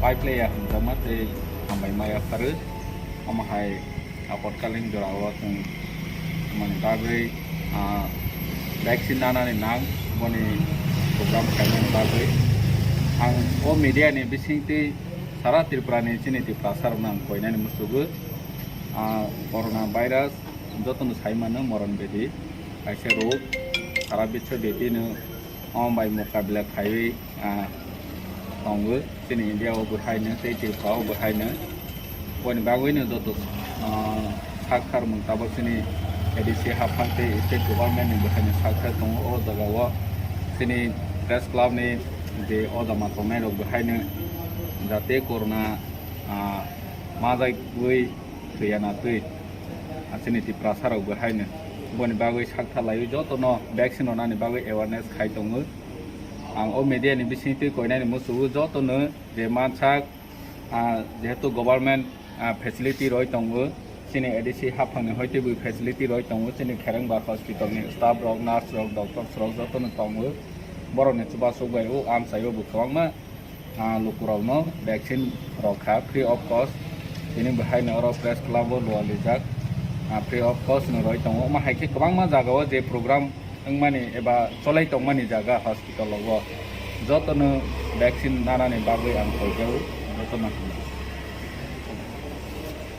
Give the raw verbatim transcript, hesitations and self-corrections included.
Pai phlaiya hamjakma tei hambai ma yapharwi. Omo hai apotkalin jorao chwng mani bagwi, ah, vaccine nanani nang boni program khainani bagwi. Ang o media ni bisingtwi sara Tripura ni chini Tiprasa rokno ang koinani musugo. Ah, corona virus jotono sai mano moron bedi, kaisa rog sara biswa bedi no omo bai mokabila khaiwi, ah, tongo. Chini India o bwhaino tei Tripura o bwhaino. Boni bagwino joto, ah, sakthar mung tabok chini A D C haphang tei state government ni bwhaino sakthar tongo o jagao. Chini press club ni je o jama tongnai rok bwhaino jate corona, ah, majagwi thwiya na twi, ah, chini Tiprasa rok bwhaino. Boni bagwi sakthar laiwi jotono vaccine rwnani bagwi awareness khai tongo. Ang o media ni bisingtwi koinani musugo jotono je mansak, ah, jehetu government, ah, facility roi tongo, chini A D C haphangni hoi teibo facility roi tongo, chini Kherengba hospital ni staff rok, nurse rok, doctors rok jotono tongo. Borokni chubasuk bai o amchaio bo kwbangma, ah, lukurokno vaccine rok kha free of cost. Tini bo haino oro press club o lualijak, ah, free of cost no roi tongo. Omo hai khe kwbangma jagao je program wngmani eba cholai tongmani jaga hospital o jotono vaccine nanani bagwi ang koijao jotono.